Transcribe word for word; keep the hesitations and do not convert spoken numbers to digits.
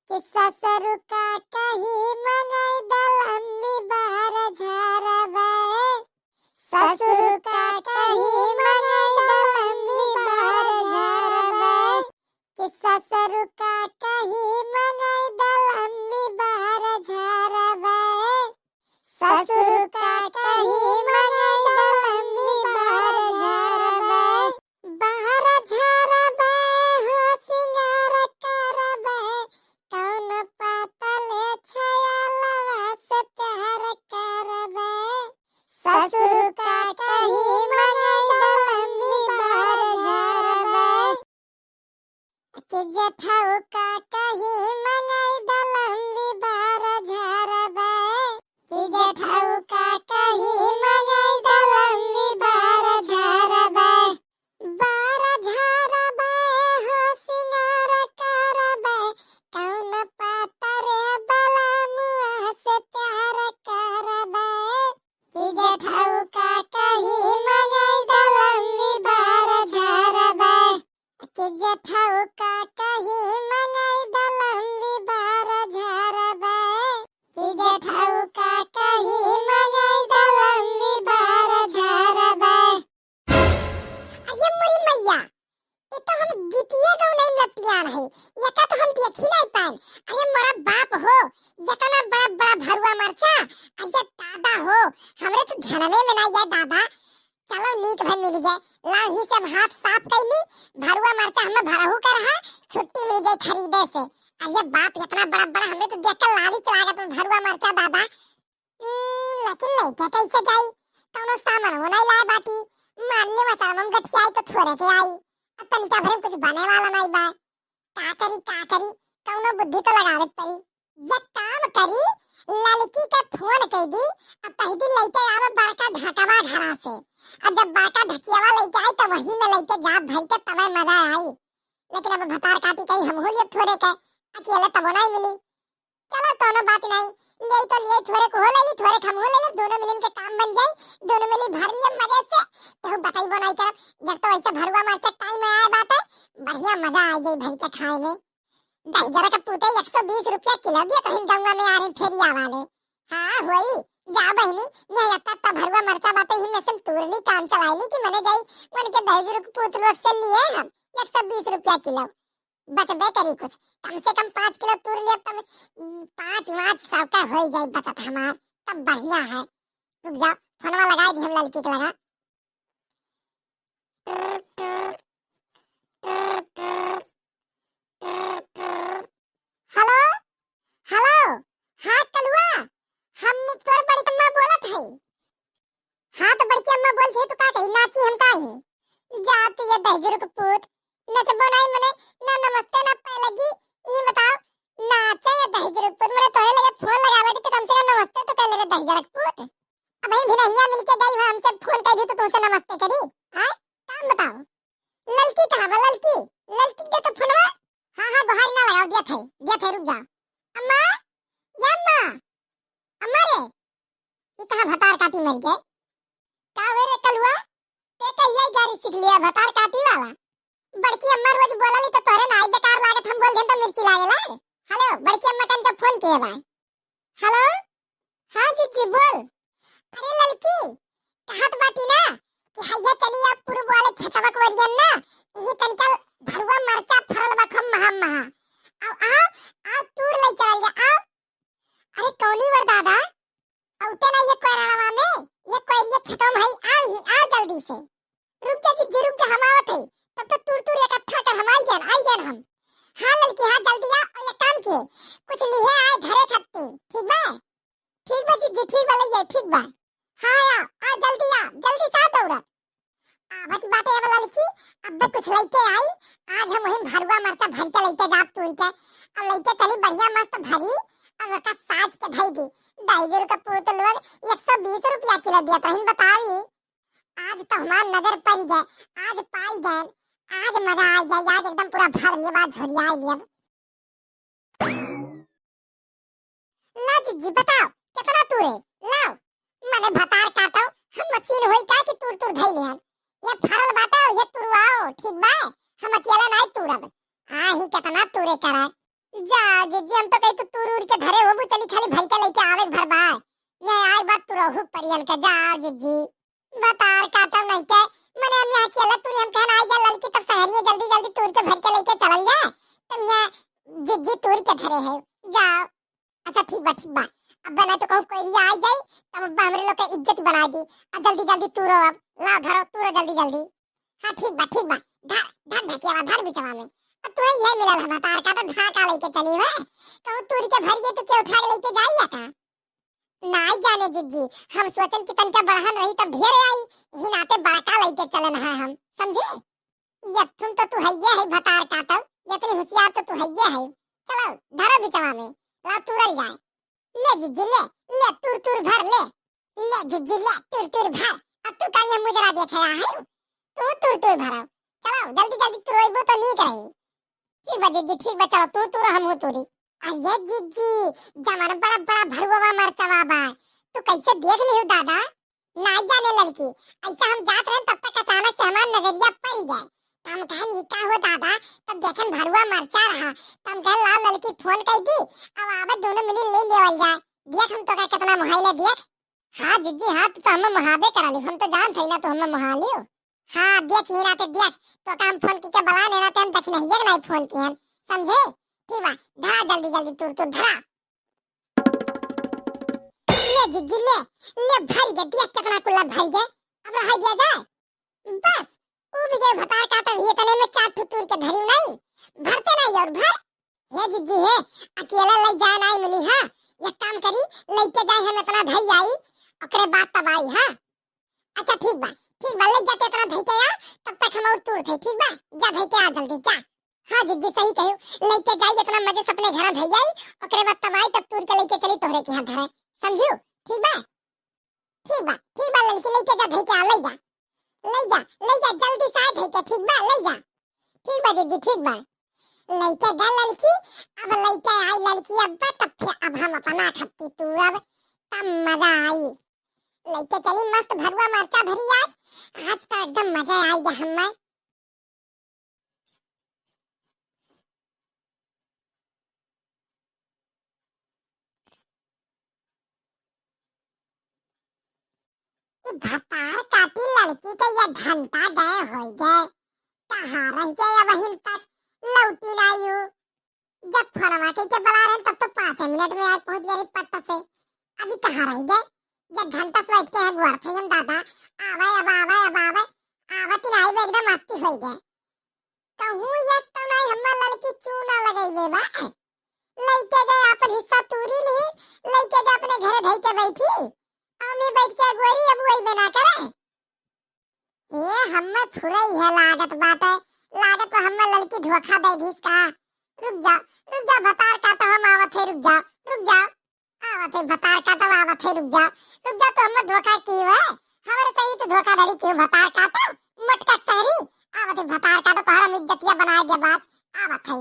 कि ससुर का कही मनई दलम्बी बहर झरबे, ससुर का कही मनई दलम्बी बहर झरबे, कि ससुर का कही मनई दलम्बी बहर झरबे, ससुर का कही मनई दलम्बी बहर झरबे। बहर झरबे हो सिंगार करबे, कौन पातले छयलवा से प्यार करबे। ससुर का कही मनई दलम्बी बहर झरबे, कि जेठऊ का कही मनई दलम्बी बहर झरबे, कि जेठऊ का कही मनई दलम्बी बहर झरबे। बहर झरबे हो सिंगार करबे, कौन पातरे बलमुआ से प्यार करबे, कि जेठऊ का कही मनई दलम्बी बहर झरबे, कि जेठऊ का कही मनई दलम्बी बहर झरबे, कि जेठऊ का कही मनई दलम्बी बहर झरबे। अरे मोरी मैया, ये तो हम गीतिये गौनई में लतियान है, ये का तो हम देखी नहीं पाएन। अरे मोरा बाप हो, ये तो ना बड़ा बड़ा भरुआ मरचा, अरे दादा हो, हमरे तो ध्यानवे में ना आया दादा। चलो नीक भर मिल गए, लाही से हाथ साफ कैली, भरुआ मरचा हमें भरहू कर है, छुट्टी मिल गई खरीदे से। अरे बाप, इतना बड़ा बड़ा, हमरे तो देख के लाली चला गया तुम भरुआ मरचा दादा। हम्म, लेकिन लइके कैसे जाई? कौनो सामान वो नहीं लाए बाटी। मान ली मचान में गठियाई तो थोड़े के आई। अब तनिका भर में कुछ बने वाला नहीं बा। का करी, का करी? कौनो बुद्धि तो लगावे के पड़ी। ये काम करी, लड़की के फोन कई दी, अब कह दी लइके आवे बड़का ढकवा घरा से। अब जब बड़का ढकियावा लइके आई तो वही में लइके जाब भर के तबे मजा आई। लेकिन अब भतार काटी कहीं हमहू लिए थोड़े के, अकेले तबो नहीं मिली। चलो, कौनो बात नहीं, ले तो लिए, थोड़े को हो ले ली, थोड़े को हमहू ले ले, दोनों मिलन के काम बन जाई, दोनों मिली भर लिए मजे से, केहू बताई बनाई करब। जब तो ऐसे भरुआ मरचा टाइम में आए बाटे, बढ़िया मजा आ जाई भर के खाए में। दहिजरा के पूते एक सौ बीस रुपया किलो दिया तो हिन गंगा में आ रहे फेरिया वाले। हाँ होई, जा बहिनी, ये अत्ता अत्ता भरुआ मरचा बाटे, ही में से तूर ली, काम चलाई ली कि मने जाई, मन के दहिजरा के पूत लोग से लिए हम एक सौ बीस रुपया किलो। बचबे करी कुछ, कम से कम पाँच किलो तूर लिया तब ई पाँच वाँच सबका हो जाई बचत हमार, तब बढ़िया है। रुक जा, फोनवा लगाई दी हम लड़की के लगा। हेलो, हेलो, हाँ कलुआ, हम तोर बड़ी अम्मा बोलत है। हाँ तो बड़की अम्मा बोलत है तो का कही, नाची हम का ही? जा तू ये दहिजरा के पूत, नचबो नहीं मने, ना नमस्ते ना पाए लगी, ई बताओ, नाचे ये दहिजरा के पूत, मने तोरे लगे फोन लगावे तो कम से कम नमस्ते तो कर ले रे दहिजरा के पूत। अब ही भिनहिया मिलके गई हो हमसे फोन कर दी तो तुमसे नमस्ते करी, हाँ? काम बताओ। ललकी कहाँ बा, ललकी? ललकी दे तो फोनवा। हाँ, हाँ, गोहारी ना लगाओ, दिया थे, दिया थे, रुक जा। अम्मा, या अम्मा, अम्मा रे, ये कहाँ भतार काटी मर गए? का हुए रे कलुआ? ते कहिया गाड़ी सीख लिया भतार काटी वाला? बड़की अम्मा रोज बोलली तो तोरे ना आई बेकार लागत, हम बोल देन तो मिर्ची लागे लाग। हेलो, बड़की अम्मा कन के फोन किए बा। हेलो, हाँ जीजी बोल। अरे ललकी, कहत बाटी ना कि हैया चली आप पूर्व वाले खेतवा को ओरियन ना, ये तनिका भरुआ मरचा फरल बा खूब महा महा। आओ, आओ, आओ तूर ले चल जा, आओ। अरे कौनी वर दादा, औते ना ये कोयरावा में, ये कोयरिया खेतवा में है, आओ ही, आओ जल्दी से। रुक जा जीजी, रुक जा, हम आवत है। तब तो तूर तूर इकट्ठा कर, हम आई गन, आई गन हम। हाँ ललकी, हाँ जल्दी आ, और एक काम किए, कुछ लिहे आए धरे खत्ती, ठीक बा? ठीक बा जीजी, ठीक बा, ले जाए, ठीक बा। हाँ आ, आ जल्दी आ, जल्दी से आ दौड़त। आवत बाटे अब ललकी, अब कुछ लइके आई, आज हम वही भरुआ मरचा भर के लइके जाब तूर के। अब लइके चली बढ़िया मस्त भरी, अब ओका साज के धई दी। दहिजरा के पूत लोग एक सौ बीस रुपया किलो दिया, तो हिन बताई। आज तो हमार नजर पड़ी गए, आज पाई गए, आज मजा आ गया, आज एकदम पूरा भर लेबा, झोरिया लेब। ला जीजी बताओ, कितना तूरे? लाओ, मने भतार काटो, हम मशीन होई का कि तूर तूर धई लेहन? ये फरल बाटो, ये तुरवाओ, ठीक बा? हम अकेला नाई तूरब। आ ही कितना तूरे करे। जा जिज्जी, हम तो कही तू तूर उर के धरे होबू, चली खाली भर के लइके आवे के भर बा। ये आए बात तू रहू परियन के, जा जिज्जी। भतार काटो नहीं के, मने हम यहाँ अकेला तूरी, हम कहन आई जा ललकी, तब सहरिये जल्दी जल्दी तूर के भर के लइके चलल जाए। तुम यहाँ जिज्जी तूर के धरे है, जाओ। अच्छा ठीक बा, ठीक बा। अब ना तो कहूँ कोइरिया आई जाई, तब अब्बा हमरे लोग के इज्जत बनाई दी। अब जल्दी जल्दी तूरो, अब लाओ धरो, तूरो जल्दी जल्दी। हाँ ठीक बा, ठीक बा। धर, धर ढकियावा, धर बिचवा में। अब तुम्हें ये मिलल है भतार काटो, ढाका लइके चली हुए। कहूँ तूरी के भर जाई तो केहू उठा के लइके जाई या का? नाई जाने जिज्जी, हम सोचन कि तनका बड़हन रही तब ढेर आई, यही नाते बड़का लइके चलन है हम, समझे? यथुन तो तू हइये है भतार काटो, यतनी होशियार तो तू हइये है। चलो, धरो बिचवा में, ला तूरल जाए। ले जिज्जी ले, ले तूर तूर भर ले। ले जिज्जी ले तूर तूर भर। अब तू काहे मुजरा देखे आ है? तू तूर तूर भरो। चलो, जल्दी जल्दी तुरइबो तो नीक रही। ठीक बा जिज्जी, ठीक बा, चलो तू तूर, हमहू तूरी। अरे जिज्जी, जमन बड़ा बड़ा भरुआ मरचवा बा, तू कैसे देख लिहू दादा? नाई जाने ललकी, ऐसा हम जात रहन तब तक अचानक से हमार नजरिया पड़ गए। त हम कहन ई का हो दादा, तब देखन भरुआ मरचा रहा, त हम कहन लाओ ललकी फोन कर दी, अब आवे दोनों मिली ले लेवल जाए। देख हम तोका कितना मोहाइले देख। हाँ जिज्जी हाँ, तू तो हमें मोहाबे करा ली, हम तो जानत हई ना तू हमें मोहा लियो। हाँ, देख ही ना ते देख, तोका हम फोन की के बला लेना ते हम दक्षिणहिया के नाई फोन किहन, समझे? ठीक बा, धरा जल्दी जल्दी तूर तूर धरा। ले जिज्जी ले, ले भर गए, देख कितना कुल्ला भर गए, अब रहा दिया जाए। बस, ऊ भी गए भतार काटो ही तने में चार ठो तूर के धरी नहीं, भरते नहीं और भर। हे जिज्जी हे, अकेला लई जाए नाई मिली, हाँ? एक काम करी, लइके जाए हम इतना धई आई, ओकरे बाद तब आई, हाँ? अच्छा ठीक बा, ठीक बा, लई जाके इतना धई के आ, तब तक हम और तूर थे, ठीक बा? जा धई के आ जल्दी, जा। हाँ जिज्जी सही कहू, लइके जाई इतना मजे से अपने घर धई आई, ओकरे बाद तब आई तब तूर के लइके चली तोहरे के यहाँ धरे, समझू? ठीक बा? ठीक बा, ठीक बा ललकी, लइके जा, धई के आ, लई जा, लई जा, लई जा, जल्दी से आ धई के, ठीक बा, लई जा। ठीक बा जिज्जी, ठीक बा। लइके जा ललकी, अब लइके आई ललकी, अब तब फिर अब हम अपना खत्ती तू अब तब मजा आई। लइके चली मस्त भरुआ मरचा भरी आज, आज तो एकदम मजा आई गया हमें। ई भतार काटी लड़की के ये घंटा गए होई गए, कहाँ रह गए अबहिन तक लौटी ना यू। जब फोनवा कइके बुला रहे तब तो पाँच मिनट में आज पहुँच गए पट्ट से, अभी कहाँ रह गए? जब घंटा से बैठ के है गोड़ थे हम दादा, आवे अब आवे अब आवे, आवत ही ना आई एकदम अति होई गए। कहूँ यस तो नहीं हम्मा लड़की चूना लगइले बा। लइके गए आपन हिस्सा तूरी ली, लइके गए अपने घरे धई के बैठी। अम्मी बैठ के अगुवारी अब वही बना करे। ए हम्मे फुरई है लागत बाटे, लागत बा हम्मे लड़की धोखा दे दीस का। रुक जा, रुक जा भतार काटो हम आवत है, रुक जा, रुक जा। आवत है भतार काटो आवत है, रुक जा, रुक जा तो हम्मे धोखा की हुए, हमारे सही तो धोखाधड़ी की भतार काटो, मटका सहरी, आवत है भतार काटो तोहरा हम इज्जतिया बनाए के बाद आवत है।